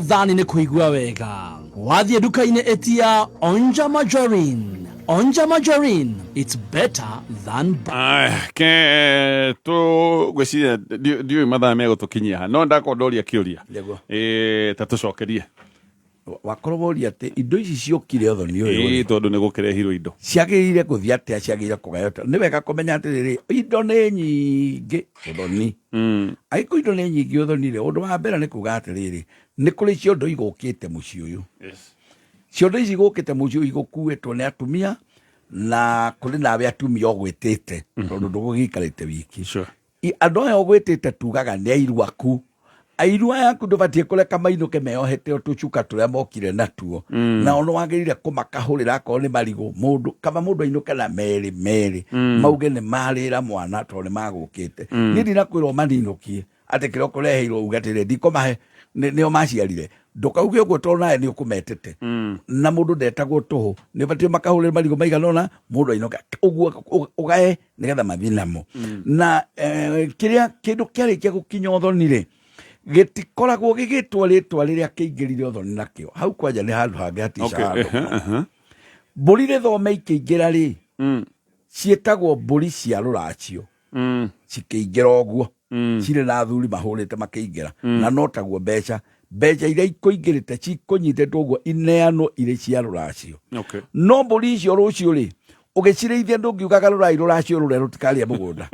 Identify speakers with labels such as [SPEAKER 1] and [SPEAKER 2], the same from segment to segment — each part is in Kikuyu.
[SPEAKER 1] Thani nĩ kũigua wega. Wathiĩ nduka-inĩ ĩtia Onja Margarine. Onja Margarine, it's better than butter.
[SPEAKER 2] Aya, ke tũgwĩciria ndiũĩ mathaa megũtũkinyia ha no ndakorwo ndoria kĩũria.
[SPEAKER 3] Nĩguo.
[SPEAKER 2] Ĩ, ta tũcokerie.
[SPEAKER 3] Wakorwo woria atĩ indo ici ciokire ũthoni ũyũ
[SPEAKER 2] Ĩ,
[SPEAKER 3] rĩ,
[SPEAKER 2] tondũ nĩ gũkĩrehirwo indo.
[SPEAKER 3] Ciagĩrĩire gũthiĩ atĩa? Ciagĩrĩire kũgaywo atĩa? Nĩ wega kũmenya atĩrĩrĩ, indo nĩ nyingĩ ũthoni. Angĩkorwo indo nĩ nyingĩ ũthoni rĩ, ũndũ wa mbere nĩ kuga atĩrĩrĩ, nĩ kũrĩ ciondo igũkĩte mũciĩ ũyũ. Ciondo ici igũkĩte mũciĩ ũyũ igũkuĩtwo nĩ atumia, na kũrĩ nawe atumia ũgwĩtĩte tondũ ndũgũgĩikarĩte wiki. Andũ aya ũgwĩtĩte tugaga nĩ airu aku. Airu aya aku ndũbatiĩ kũreka mainũke meyohete o tũcuka tũrĩa mokire natuo. Nao nĩ wagĩrĩire kũmakahũrĩra akorwo nĩ marigũ, mũndũ kaba mũndũ ainũke na merĩ merĩ, mauge nĩ marĩra mwana tondũ nĩ magũkĩte. Niĩ ndinakwĩra ũmaninũkie atĩ kĩrĩa ũkũreheirwo uge atĩrĩ ndikũmahe, nĩo maciarire. Ndũkauge ũguo tondũ nawe nĩ ũkũmetĩte. Na mũndũ ndetagwo tũhũ, nĩ ũbatiĩ ũmakahũrĩre marigũ maigana ũna mũndũ ainũke ũguo ũgae nĩgetha mathiĩ namo. Na kĩrĩa kĩndũ kĩarĩkia gũkinya ũthoni rĩ, gĩtikoragwo gĩgĩtwo rĩtwa rĩrĩa kĩingĩrire ũthoni nakĩo. Hau kwanja nĩ handũ hangĩ hatica handũ. Mbũri rĩthome ikĩingĩra rĩ, ciĩtagwo mbũri cia rũracio. Cikĩingĩra ũguo cirĩ na athuri mahũrĩte makĩingĩra, na no taguo mbeca mbeca iria ikũingĩrĩte cikũnyitĩtwo ũguo ineanwo irĩ cia rũracio. No mbũri icio rũciũ rĩ, ũgĩcirĩithia ndũngiugaga rũrai rũracio rũrĩa rũtikarĩe mũgũnda,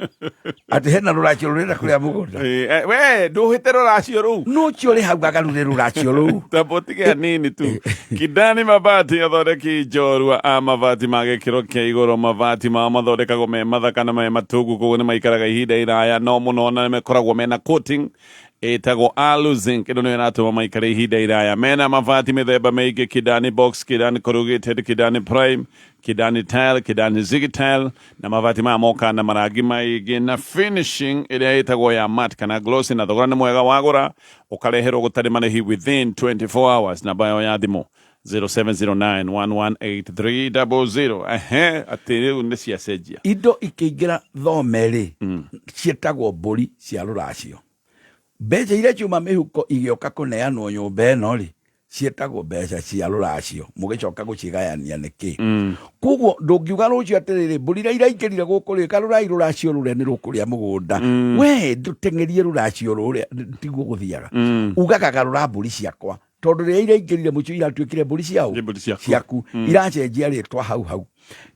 [SPEAKER 3] atĩ hena rũracio rũrenda kũrĩa mũgũnda.
[SPEAKER 2] Ĩ, we ndũhĩte rũracio rũu.
[SPEAKER 3] No ũcio ũrĩ hau gagarure rũracio rũu.
[SPEAKER 2] Tambũtige hanini tu. Kidani Mabati, athondeki njorua a mabati ma gĩkĩro kĩa igũrũ. Mabati mao mathondekagwo me mathaka na me matungu, koguo nĩ maikaraga ihinda iraya no mũno, na nĩmakoragwo mena coating ĩtagwo alu zinc. Ĩno nĩyo ĩratũma maikare ihinda iraya. Mena mabati mĩthemba mĩingĩ: Kidani Box, Kidani Corrugated, Kidani Prime, Kidani Tile, Kidani Zig Tile. Na mabati maya moka na marangi maingĩ na finishing ĩrĩa ĩtagwo ya matte kana glossy, na thogora nĩ mwega. Wagũra ũkareherwo gũtarĩ marĩhi within 24 hours. Namba yao ya thimũ 0709118300. Ehe, atĩ rĩu nĩ ciacenjia.
[SPEAKER 3] Indo ikĩingĩra thome rĩ, ciĩtagwo mbũri cia rũracio. Mbeca iria ciuma mĩhuko igĩũka kũneanwo nyũmba ĩno rĩ, ciĩtagwo mbeca cia rũracio. Mũgĩcoka gũcigayania nĩkĩ? Koguo ndũngiuga rũciũ atĩrĩrĩ, mbũri iria iraingĩrire gũkũ rĩ, karũrai rũracio rũrĩa nĩ rũkũrĩa mũgũnda. We ndũteng'erie rũracio rũrĩa, tiguo gũthiaga. Ugaga garũra mbũri ciakwa, tondũ rĩrĩa iraingĩrire mũciĩ iratuĩkire mbũri ciao.
[SPEAKER 2] Nĩ mbũri ciaku.
[SPEAKER 3] Ciaku. Iracenjia rĩtwa hau hau.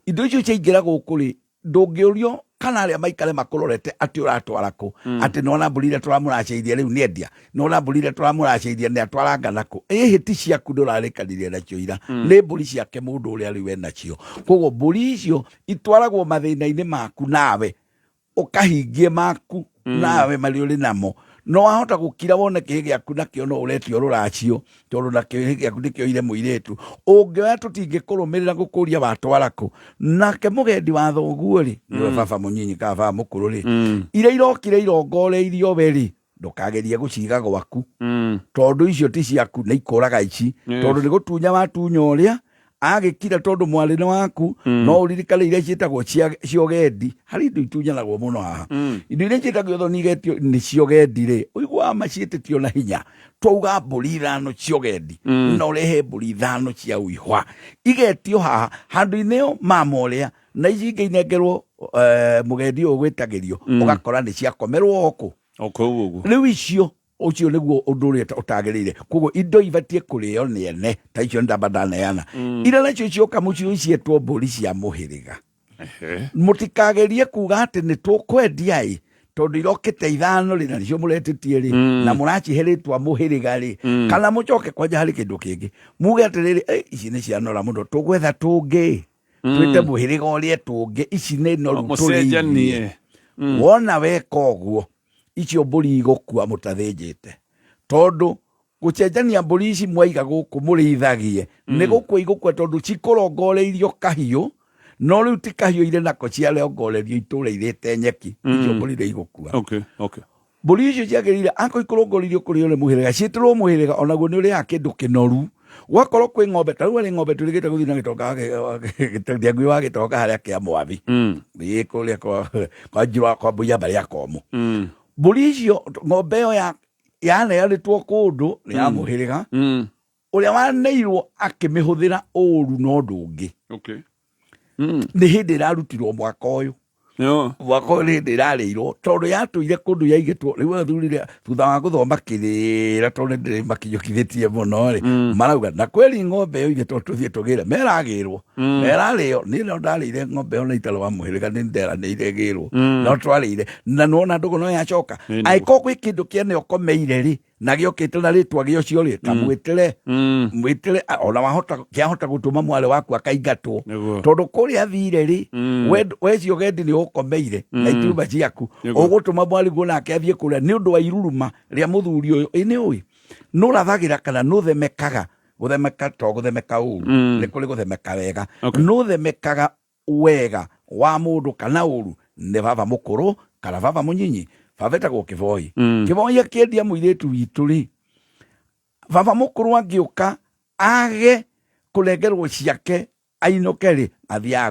[SPEAKER 3] Indo icio ciaingĩra gũkũ rĩ, ndũngĩũrio kana arĩa maikare makũrorete atĩ ũratwara kũ, atĩ nona mbũri iria tũramũracĩirie rĩu nĩendia, nona mbũri iria tũramũracĩirie nĩ atwaranga nakũ. Ĩhĩ ti ciaku, ndũrarĩkanirie nacio ira, nĩ mbũri ciake mũndũ ũrĩa rĩu enacio. Koguo mbũri icio itwaragwo mathĩna-inĩ maku, nawe ũkahingie maku nawe marĩa ũrĩ namo. No wahota gũkira wone kĩhĩ gĩaku nakĩo no ũretio rũracio, tondũ na kĩhĩ gĩaku nĩkĩoire mũirĩtu. Ũngĩoya tũtingĩkũrũmĩrĩra gũkũria watwara kũ. Nake mũgendi wa thoguo rĩ, nĩwe baba mũnyinyi kana baba mũkũrũ rĩ, iria irokire irongoreirio we rĩ, ndũkagerie gũciga gwaku, tondũ icio ti ciaku, nĩ ikũraga ici. Tondũ nĩ gũtunya watunya ũrĩa agĩkira, tondũ mwarĩ nĩ waku. No ũririkane iria ciĩtagwo cia ũgendi, harĩ indo itunyanagwo mũno haha. Indo iria ciĩtagwo ũthoni igetio nĩ cia ũgendi rĩ, ũiguaga maciĩtĩtio na hinya. Twauga mbũri ithano cia ũgendi, na ũrehe mbũri ithano cia ũihwa igetio haha handũ-inĩ ĩyo mama ũrĩa, na ici ingĩ inengerwo mũgendi ũyũ ũgwĩtagĩrio, ũgakora nĩ ciakomerwo o kũ.
[SPEAKER 2] O kũu ũguo.
[SPEAKER 3] Rĩu icio, ũcio nĩguo ũndũ ũrĩa ũtagĩrĩire. Koguo indo ibatiĩ kũrĩo nĩ ene ta icio ndamba ndaneana. Iria nacio cioka mũciĩ cietwo mbũri cia mũhĩrĩga. Mũtikagerie kuga atĩ nĩ tũkwendia ĩ, tondũ irokĩte ithano rĩ, na nĩcio mũretĩtie rĩ, na mũracihe rĩtwa mũhĩrĩga rĩ, kana mũcoke kwanja harĩ kĩndũ kĩngĩ muge atĩrĩrĩ, "Ĩ, ici nĩ cianora mũno, tũgwetha tũngĩ twĩte mũhĩrĩga ũrĩa tũngĩ, ici nĩ noru tũrĩithie."
[SPEAKER 2] Mũcenjanie.
[SPEAKER 3] Wona weka ũguo, icio mbũri igũkua mũtathĩnjĩte, tondũ gũcenjania mbũri ici mwaiga gũkũ mũrĩithagie nĩ gũkua igũkua, tondũ cikũrongoreirio kahiũ, no rĩu ti kahiũ irĩ nako, ciarongorerio itũra irĩte nyeki. Icio mbũri nĩ igũkua. Mbũri icio ciagĩrĩire akorwo ikũrongoreirio kũrĩo nĩ mũhĩrĩga, ciĩtĩrwo mũhĩrĩga, onaguo nĩ ũrĩaga kĩndũ kĩnoru. Gwakorwo kwĩ ng'ombe, ta rĩu harĩ ng'ombe tũrĩgĩte gũthiĩ na gĩtonga gĩtengui wa gĩtonga harĩa kĩa mwathi ĩ kũrĩa kwa njirwa kwa mbũi ya mbarĩ ya komũ. Mbũri icio, ng'ombe ĩyo ya Yaneanĩtwo kũndũ nĩ ya mũhĩrĩga. Ũrĩa waneirwo akĩmĩhũthĩra ũru na ũndũ ũngĩ. Nĩ hĩndĩ ĩrarutirwo mwaka ũyũ. Mwaka ũyũ nĩ hĩndĩ ĩrarĩirwo, tondũ yatũire kũndũ yaigĩtwo. Rĩu athuri thutha wa gũthoma kĩrĩra, tondũ nĩ ndĩrĩmakinyũkithĩtie mũno rĩ, marauga na kweri ng'ombe ĩyo ithe tũthiĩ tũgĩre meragĩrwo, merarĩo. Niĩ no ndarĩire ng'ombe ĩyo na itarĩ wa mũhĩrĩga, nĩ nderanĩire ĩgĩrwo, no twarĩire na nĩwona ndũgũ no yacoka. Angĩkorwo gwĩ kĩndũ kĩene ũkomeire rĩ, na gĩokĩte na rĩtwa gĩocio rĩ, ta mwĩtĩre, mwĩtĩre ona wahota kĩahota gũtũma mwarĩ waku akaingatwo. Tondũ kũrĩa athire rĩ, we cio gendi nĩ ũkomeire na itiuma ciaku. Ũgũtũma mwarĩguo nake athiĩ kũrĩa nĩ ũndũ wa iruruma rĩa mũthuri ũyũ. Ĩ nĩ ũĩ nũrathagĩra kana nũthemekaga? Gũthemeka to gũthemeka ũru, nĩ kũrĩ gũthemeka wega. Nũthemekaga wega wa mũndũ kana ũru nĩ baba mũkũrũ kana baba mũnyinyi. Baba etagwo Kĩboi. Kĩboi akĩendia mũirĩtu witũ rĩ, baba mũkũrũ angĩũka age kũnengerwo ciake ainũke rĩ, athiaga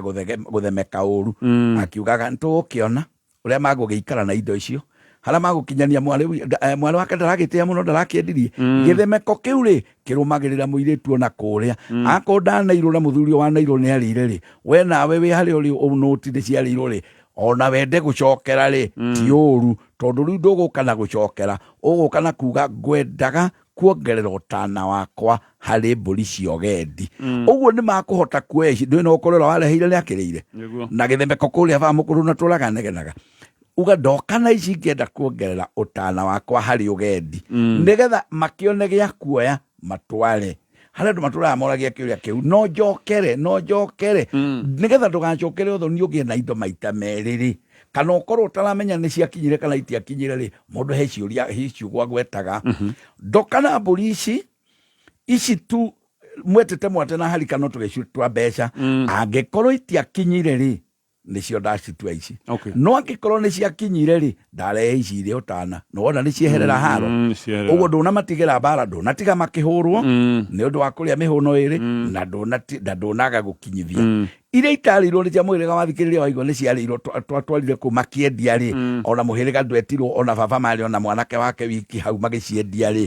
[SPEAKER 3] gũthemeka ũru, akiugaga nĩtũgũkĩona ũrĩa magũgĩikara na indo icio, harĩa magũkinyania mwarĩ wake ndaragĩtĩa mũno, ndarakĩendirie. Gĩthemeko kĩu rĩ kĩrũmagĩrĩra mũirĩtu ona kũrĩa. Akorwo ndanairwo na mũthuri ũyũ wanairwo nĩ arĩire rĩ, we nawe wĩ harĩa ũrĩ ũnũti nĩ ciarĩirwo rĩ, ona wende gũcokera rĩ, ti ũru, tondũ rĩu ndũgũka na gũcokera, ũgũka na kuga ngwendaga kuongerera ũtana wakwa harĩ mbũri cia ũgendi. Ũguo nĩ makũhota kuoya ici ndũĩ, no ũkorwo ũrĩa wareheire nĩ akĩrĩire. Na gĩthemeko kũrĩa baba mũkũrũ na tũraga negenaga uga ndoka na ici ngĩenda kuongerera ũtana wakwa harĩ ũgendi, nĩgetha makĩone gĩa kuoya matware. Harĩa andũ matũraga moragia kĩũria kĩu, no njokere, no njokere, nĩgetha ndũgacokere ũthoni ũgĩe na indo maita merĩ rĩ, kana ũkorwo ũtaramenya nĩ ciakinyire kana itiakinyire rĩ. Mũndũ he ciũria, he ciugo agwetaga, ndoka na mbũri ici, ici tu mwetete mwate na harika no tũgĩcu twa mbeca, angĩkorwo itiakinyire rĩ, nĩcio ndacitua ici. No angĩkorwo nĩ ciakinyire rĩ, ndarehe ici irĩ ũtana. Nĩwona nĩ cieherera haro.
[SPEAKER 2] Nĩ cieherera.
[SPEAKER 3] Ũguo ndũnamatigĩra mbara, ndũnatiga makĩhũrwo nĩ ũndũ wa kũrĩa mĩhũno ĩrĩ, na ndũnaga gũkinyithia. Iria itarĩirwo nĩ cia mũhĩrĩga, wathikĩrĩria waigua nĩ ciarĩirwo, twatwarire kũu makĩendia rĩ, ona mũhĩrĩga ndwetirwo, ona baba marĩ ona mwanake wake wiki hau magĩciendia rĩ.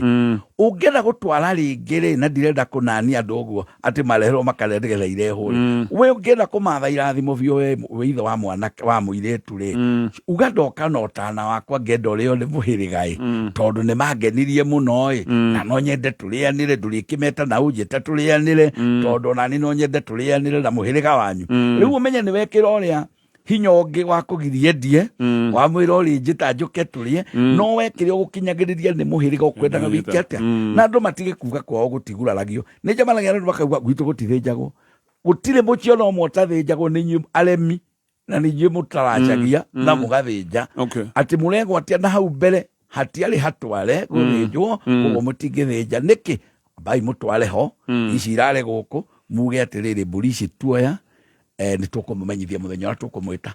[SPEAKER 3] Ũngĩenda gũtwara rĩngĩ rĩ, na ndirenda kũnania andũ ũguo atĩ mareherwo makarĩa nĩgetha irehwo rĩ, we ũngĩenda kũmatha irathimo biũ, we wĩ ithe wa mwanake wa mũirĩtu rĩ, uga ndoka na ũtana wakwa, ngenda ũrĩo nĩ mũhĩrĩga ĩ, tondũ nĩ mangenirie mũno ĩ, na no nyende tũrĩanĩre, ndũrĩkĩmeta na ũnjĩte tũrĩanĩre, tondũ ona niĩ no nyende tũrĩanĩre na mũhĩrĩga wanyu. Rĩu ũmenye nĩ wekĩra ũrĩa hinya ũngĩ wa kũgiria endie, wamwĩra ũrĩ njĩta njũke tũrĩe, no wekĩre ũgũkinyagĩrĩria nĩ mũhĩrĩga ũkwendaga wĩke atĩa. Na andũ matige kuga kwao gũtiguraragio. Nĩ njemanagia na andũ makauga gwitũ gũtithĩnjagwo, gũtirĩ mũciĩ ona ũmwe ũtathĩnjagwo. Nĩ inyuĩ aremi na nĩ inyuĩ mũtaracagia na mũgathĩnja. Atĩ mũregwatia na hau mbere hatiarĩ hatware gũthĩnjwo, ũguo mũtingĩthĩnja nĩkĩ? Ambai mũtware ho ici irarĩ gũkũ, muge atĩrĩrĩ, mbũri ici tuoya, nĩ tũkũmũmenyithia mũthenya ũrĩa tũkũmwĩta.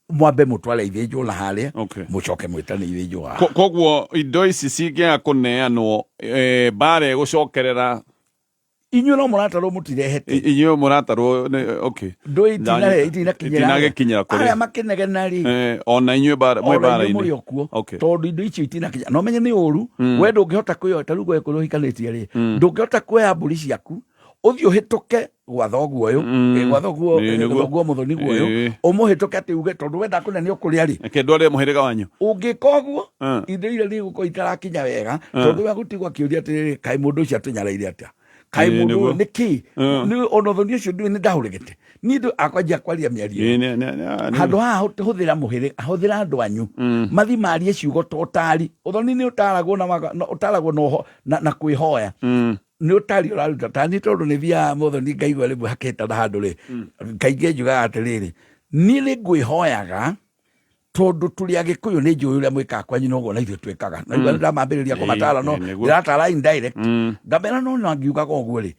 [SPEAKER 3] Mwambe mũtware ithĩnjwo na harĩa, mũcoke mwĩtane ithĩnjwo haha.
[SPEAKER 2] Koguo indo ici cingĩaga kũneanwo, mbara ĩgũcokerera.
[SPEAKER 3] Inyuĩ no mũratarwo mũtirehete.
[SPEAKER 2] Inyuĩ mũratarwo okay.
[SPEAKER 3] Ndũĩ itinarĩ itinakinyĩra
[SPEAKER 2] Itinagĩkinyĩra kũrĩ.
[SPEAKER 3] Arĩa makĩnegena rĩ.
[SPEAKER 2] Ona inyuĩ mwĩ
[SPEAKER 3] ona inyuĩ
[SPEAKER 2] mbara-inĩ.
[SPEAKER 3] Mũrĩ o kuo. Tondũ indo icio itinakinya no menye nĩ ũru. We ndũngĩhota kwĩoya ta rĩu we kũrĩa ũhikanĩtie rĩ, ndũngĩhota kuoya mbũri ciaku ũthiĩ ũhĩtũke gwa thoguo ũyũ, gwa thoguo,
[SPEAKER 2] Ĩ, nĩguo.
[SPEAKER 3] thoguo mũthoni guo ũyũ, ũmũhĩtũke atĩ uge tondũ wenda kũnene ũkũrĩa rĩ.
[SPEAKER 2] Reke ndware mũhĩrĩga wanyu.
[SPEAKER 3] Ũngĩka ũguo, indo iria nĩ igũkorwo itarakinya wega, tondũ we agũtigwo akĩũria atĩrĩrĩ, kaĩ mũndũ ũcio atũnyaraire atĩa? Kaĩ mũndũ ũyũ nĩ kĩ? Nĩ ona ũthoni ũcio ndũĩ nĩ ndahũrĩgĩte niĩ ndũ akwanjia kwaria mĩario.
[SPEAKER 2] Ĩ,
[SPEAKER 3] Handũ haha hũthĩra mũhĩrĩga, hũthĩra andũ anyu mathi marie ciugo ta ũtari. Ũthoni nĩ ũtaragwo na ũtaragwo na na kwĩhoya. Nĩ ũtari ũraruta ta niĩ, tondũ nĩ thiaga mũthoni ngaigua rĩmwe hakĩte na handũ rĩ, kaingĩ njugaga atĩrĩrĩ, niĩ nĩ ngwĩhoyaga tondũ tũrĩ Agĩkũyũ, nĩ njũĩ ũrĩa mwĩkaga kwanyu noguo na ithuĩ twĩkaga. Na rĩu ndamambĩrĩria kũmatara no ndĩratara indirect, ngamera no na ngiugaga ũguo rĩ,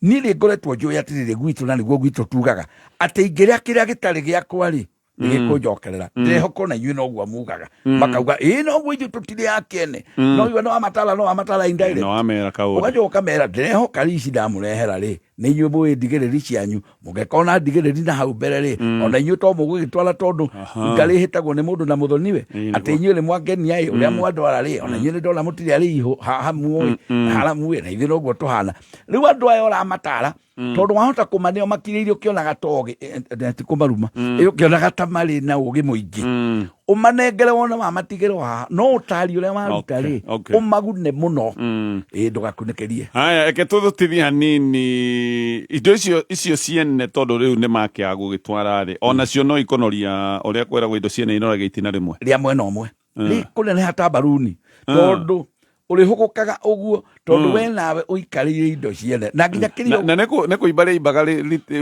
[SPEAKER 3] niĩ nĩ ngoretwo njũĩ atĩrĩrĩ, gwitũ na nĩguo gwitũ tugaga atĩ ingĩrĩa kĩrĩa gĩtarĩ gĩakwa rĩ. Nĩgĩkũnjokerera. Ndĩrehoka ona inyuĩ noguo mugaga, makauga ĩĩ noguo, ithuĩ tũtirĩ a kĩene, no iwe no amatara, no amatara indirect.
[SPEAKER 2] No amera kaũndũ.
[SPEAKER 3] Ũgacoka ũkamera, ndĩrehoka rĩ ici ndamũrehera rĩ nĩ inyuĩ mũĩ ndigĩrĩri cianyu, mũngĩkona ndigĩrĩri na hau mbere rĩ, ona inyuĩ to mũgũgĩtwara, tondũ ngarĩ ĩhĩtagwo nĩ mũndũ na mũthoniwe. Atĩ inyuĩ nĩ mwangenia ĩ ũrĩa mwandwara rĩ, ona inyuĩ nĩ ndona mũtirĩ arĩ ihu hamu ĩ haramu ĩ, na ithuĩ noguo tũhana. Rĩu andũ aya ũramatara, tondũ wahota kũmaneo makirĩirie ũkĩonaga ta ũgĩ, ti kũmaruma, ĩ ũkĩonaga ta marĩ na ũgĩ mũingĩ, ũmanengere wona wamatigĩrwo haha, no ũtari ũrĩa waruta rĩ, ũmagune mũno, ĩ ndũgakunĩkĩrie.
[SPEAKER 2] Haya, reke tũthutithie hanini indo icio ciene, tondũ rĩu nĩ makĩaga gũgĩtwara rĩ, onacio no ikonoria ũrĩa kwĩragwo indo ciene inoragia itina rĩmwe.
[SPEAKER 3] Rĩa mwena ũmwe rĩ kũneneha ta mbaruni, tondũ ũrĩhũgũkaga ũguo, tondũ we nawe ũikarĩire indo ciene na nginya kĩrĩa.
[SPEAKER 2] Na nĩ kũimba rĩimbaga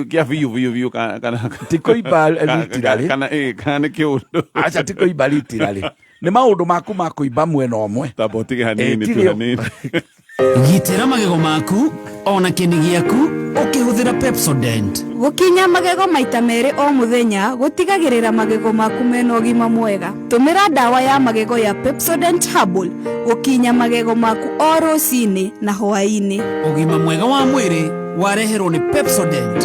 [SPEAKER 2] kĩa biũ biũ biũ kana
[SPEAKER 3] Ti kũimba literally.
[SPEAKER 2] Kana nĩ kĩũndũ.
[SPEAKER 3] Aca, ti kũimba literally, nĩ maũndũ maku ma kũimba mwena ũmwe.
[SPEAKER 2] Tamba ũtige hanini tu.
[SPEAKER 3] Tirĩ.
[SPEAKER 2] Hanini.
[SPEAKER 1] Gitĩra magego maku ona kĩni gĩaku ũkĩhũthĩra Pepsodent.
[SPEAKER 4] Gũkinya magego maita merĩ o mũthenya gũtigagĩrĩra magego maku mena ũgima mwega. Tũmĩra ndawa ya magego ya Pepsodent Herbal gũkinya magego maku o rũcinĩ na hwaĩ-inĩ.
[SPEAKER 1] Ũgima mwega wa mwĩrĩ wareherwo nĩ Pepsodent.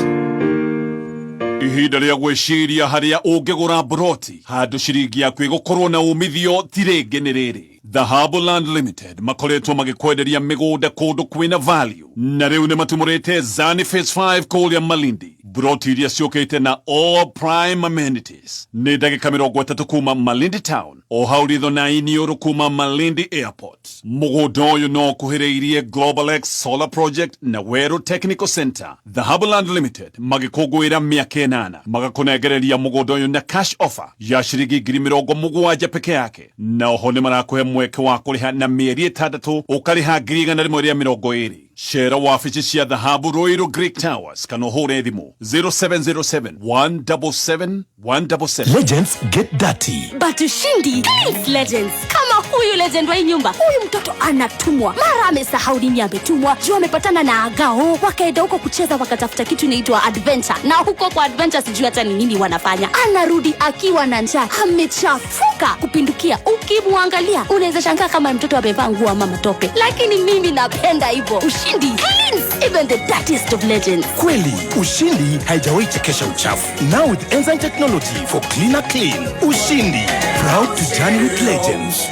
[SPEAKER 2] Ihinda rĩa gwĩciria harĩa ũngĩgũra mburoti handũ ciringi yaku ĩgũkorwo na umithio ti rĩngĩ nĩ rĩrĩ. Dhahabu Land Limited makoretwo magĩkwenderia mĩgũnda kũndũ kwĩna value, na rĩu nĩ matumũrĩte Zani Phase 5 kũrĩa Malindi, mburoti iria ciũkĩte na all prime amenities. Nĩ ndagĩka 30 kuma Malindi town, o hau ritho na iniũrũ kuma Malindi Airport. Mũgũnda ũyũ no ũkuhĩrĩirie Global X Solar Project na Weru Technical Center. Dhahabu Land Limited magĩkũngũĩra mĩaka 8, magakũnengereria mũgũnda ũyũ na cash offer ya ciringi 70,000 peke yake, na oho nĩ marakũhe mweke wa kũrĩha na mĩeri 6, ũkarĩha 120,000. Cera wabici cia Dhahabu, Ruiru Greek Towers, kana ũhũre thimũ 0707 177 177.
[SPEAKER 5] Legends get dirty.
[SPEAKER 6] But Ushindi cleans legends. Kama huyu legend wa hii nyumba, huyu mtoto anatumwa mara amesahau nini ametumwa, juu amepatana na agao, wakaenda huko kucheza, wakatafuta kitu inaitwa adventure, na huko kwa adventure sijui hata ni nini wanafanya. Anarudi akiwa na njaa, amechafuka kupindukia. Ukimwangalia unaweza shangaa kama mtoto amevaa nguo ama matope, lakini mimi napenda hivyo. Ushindi cleans even the dirtiest of legends.
[SPEAKER 5] Kweli, Ushindi haijawahi chekesha uchafu. Now with enzyme technology for cleaner clean. Ushindi, proud to journey with legends.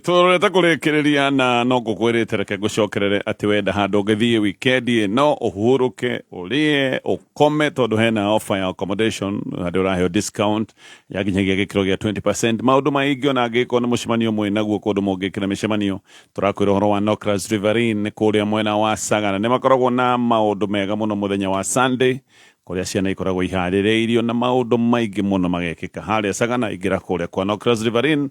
[SPEAKER 2] Tũrorete kũrĩkĩrĩria na no ngũkwĩrĩte, reke ngũcokerere atĩ wenda handũ ũngĩthiĩ wikendi no ũhurũke, ũrĩe, ũkome, tondũ hena offer ya accommodation handũ ũraheo discount ya nginyagia gĩkĩro gĩa 20%. Maũndũ maingĩ ona angĩkorwo nĩ mũcemanio mwĩ naguo kũndũ mũngĩkĩra mĩcemanio, tũrakwĩra ũhoro wa Nocras Riverine kũrĩa mwena wa Sagana. Nĩ makoragwo na maũndũ mega mũno mũthenya wa Sunday, kũrĩa ciana ikoragwo iharĩrĩirio na maũndũ maingĩ mũno magekĩka harĩa Sagana. Ingĩra kũrĩa kwa Nocras Riverine.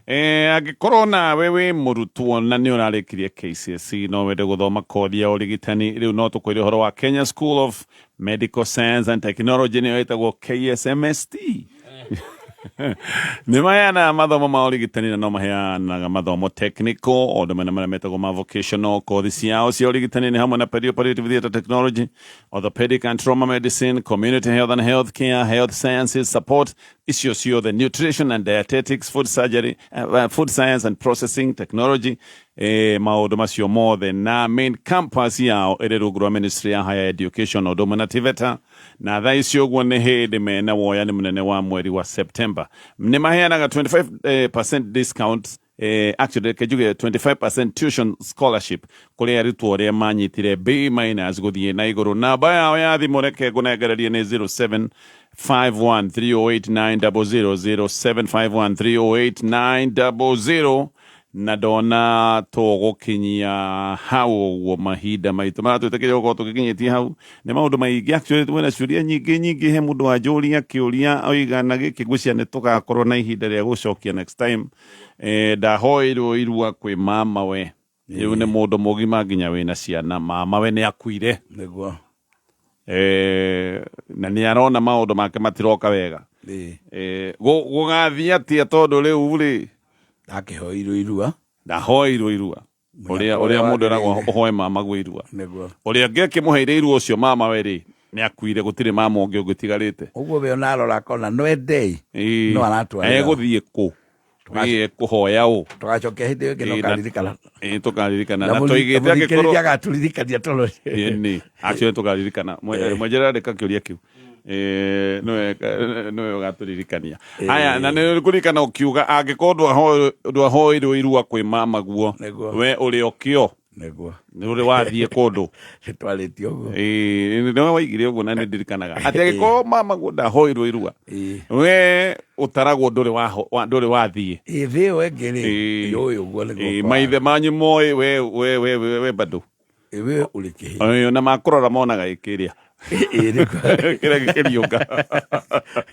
[SPEAKER 2] Angĩkorwo nawe wĩ mũrutwo na nĩ ũrarĩkirie KCSE, no wende gũthoma kothi ya ũrigitani, rĩu no tũkwĩre ũhoro wa Kenya School of Medical Science and Technology, nĩyo ĩtagwo KSMST. Nĩ maheanaga mathomo ma ũrigitani na no maheanaga mathomo technical o ũndũ mena marĩa metagwo ma vocational. Kothi ciao cia ũrigitani nĩ hamwe na perioperative theatre technology, orthopedic and trauma medicine, community health and health care, health sciences support icio ciothe, nutrition and dietetics, food surgery, food science and processing technology, maũndũ macio mothe. Na main campus yao ĩrĩ rungu rwa Ministry ya Higher Education ũndũ ũmwe na TVETA, na thaa icio ũguo nĩ hĩndĩ mena woyani mũnene wa mweri wa September. Nĩ maheanaga 25 percent discount, actually reke njuge 25% tuition scholarship kũrĩ arutwo arĩa manyitire B minus gũthiĩ na igũrũ. Namba yao ya thimũ reke ngũnengererie nĩ 07 51308900, 0751308900. Na ndona tũgũkinyia hau ũguo, mahinda maitũ maratwĩtĩkĩria gũkorwo tũgĩkinyĩtie hau. Nĩ maũndũ maingĩ, actually twĩna ciũria nyingĩ nyingĩ. He mũndũ wanjũria kĩũria oiga na gĩkĩ, ngwĩciria nĩ tũgakorwo na ihinda rĩa gũcokia next time. Ndahoirwo irua kwĩ mama we, rĩu nĩ mũndũ mũgima nginya wĩna ciana, mama we nĩ akuire. Na nĩ arona maũndũ make matiroka wega. Gũgathiĩ atĩa, tondũ rĩu rĩ
[SPEAKER 3] Ndakĩhoirwo irua.
[SPEAKER 2] Ndahoirwo irua ũrĩa
[SPEAKER 3] Mũnyaka
[SPEAKER 2] ũrĩa mũndũ eragwo
[SPEAKER 3] wagĩrĩire.
[SPEAKER 2] ũhoe mama gwĩ irua. Ũrĩa ũngĩ akĩmũheire irua ũcio mama we rĩ. Nĩ akuire, gũtirĩ mama ũngĩ ũngĩtigarĩte.
[SPEAKER 3] Ũguo we ona arora akona no endei.
[SPEAKER 2] Ĩĩ.
[SPEAKER 3] No aratwarĩra.
[SPEAKER 2] Egũthiĩ kũ? Ĩĩ, ekũhoya ũ?
[SPEAKER 3] Tũgacokia hĩndĩ ĩyo ĩngĩ no
[SPEAKER 2] Ĩĩ,
[SPEAKER 3] karirikana.
[SPEAKER 2] Ĩĩ, tũkaririkana na tũigĩte
[SPEAKER 3] Mũthikĩrĩria
[SPEAKER 2] angĩkorwo
[SPEAKER 3] agaturirikania tondũ
[SPEAKER 2] Ĩĩ, actually tũkaririkana. Mwenjerera ndĩka kĩũria kĩu. Ĩĩ, nĩwe ũgatũririkania. Haya, na nĩ kũririkana ũkiuga angĩkorwo ndwahoirwo irua kwĩ mama guo,
[SPEAKER 3] Nĩguo.
[SPEAKER 2] we ũrĩ o kĩo,
[SPEAKER 3] Nĩguo.
[SPEAKER 2] Nĩ ũrĩ wathiĩ kũndũ.
[SPEAKER 3] Twarĩtie ũguo.
[SPEAKER 2] Ĩĩ, nĩwe waigire ũguo na nĩ ndirikanaga atĩ angĩkorwo mama guo ndahoirwo irua,
[SPEAKER 3] Ĩĩ.
[SPEAKER 2] we ũtaragwo ndũrĩ wathiĩ.
[SPEAKER 3] Ĩĩ, thĩ ĩyo ĩngĩ rĩ,
[SPEAKER 2] Ĩĩ.
[SPEAKER 3] yũĩ ũguo nĩguo
[SPEAKER 2] Ĩĩ,
[SPEAKER 3] kwa-
[SPEAKER 2] maithe manyu moĩ we bado.
[SPEAKER 3] Ĩĩ, we ũrĩ kĩhĩ.
[SPEAKER 2] Ĩĩ, na makũrora monaga ĩkĩrĩa
[SPEAKER 3] Ĩĩ, nĩguo.
[SPEAKER 2] kĩrĩa gĩkĩriũka.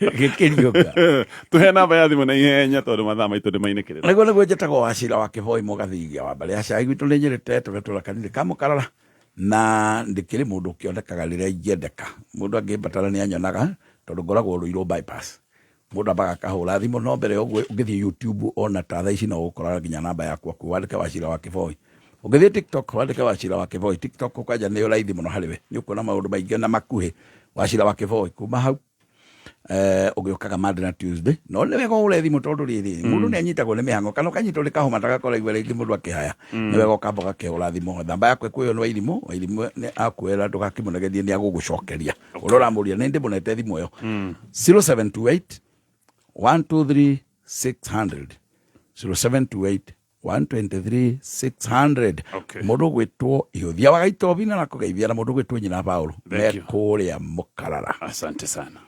[SPEAKER 3] Gĩkĩriũka.
[SPEAKER 2] Tũhe namba ya thimũ na ihenya tondũ mathaa maitũ nĩ mainĩkĩrĩra.
[SPEAKER 3] Nĩguo njĩtagwo Wacira wa Kĩboi Mũgathigia wa mbarĩ ya cai gwitũ nĩ Nyĩrĩ tũgatũra kanitha ka Mũkarara, na ndĩkĩrĩ mũndũ ũkĩonekaga rĩrĩa ingĩendeka. Mũndũ angĩmbatara nĩ anyonaga tondũ ngoragwo Rũirũ bypass. Mũndũ ambaga akahũra thimũ, no mbere ya ũguo ũngĩthiĩ YouTube ona ta thaa ici no ũgũkora nginya namba yakwa kuo, wandĩke Wacira wa Kĩboi. Ũngĩthiĩ TikTok wandĩke Wacira wa Kĩboi, TikTok kwanja nĩ raithi mũno harĩ we, nĩ ũkuona maũndũ maingĩ na makuhĩ. Wacira wa Kĩboi kuma hau ũgĩũkaga Monday na Tuesday, no nĩ wega ũhũre thimũ tondũ rĩrĩ mũndũ nĩ anyitagwo nĩ mĩhang'o kana ũkanyitwo nĩ kahoma tagakora igua rĩngĩ mũndũ akĩhaya, nĩ wega ũkamba ũgakĩhũra thimũ. Namba yakwa ĩkuoywo nĩ Wairimũ. Wairimũ nĩ akwĩra ndũgakĩmũnegerie, nĩ agũgũcokeria ũrĩa ũramũria, nĩ ndĩmũnete thimũ ĩyo. 0728 123 600, 0728 123 600.
[SPEAKER 2] Okay.
[SPEAKER 3] Mũndũ ũgwĩtwo Ihũthia wa Gaitobi na nakũgeithia, na mũndũ ũgwĩtwo Nyina Paũlũ
[SPEAKER 2] Thank you.
[SPEAKER 3] mekũrĩa Mũkarara.
[SPEAKER 2] Asante sana.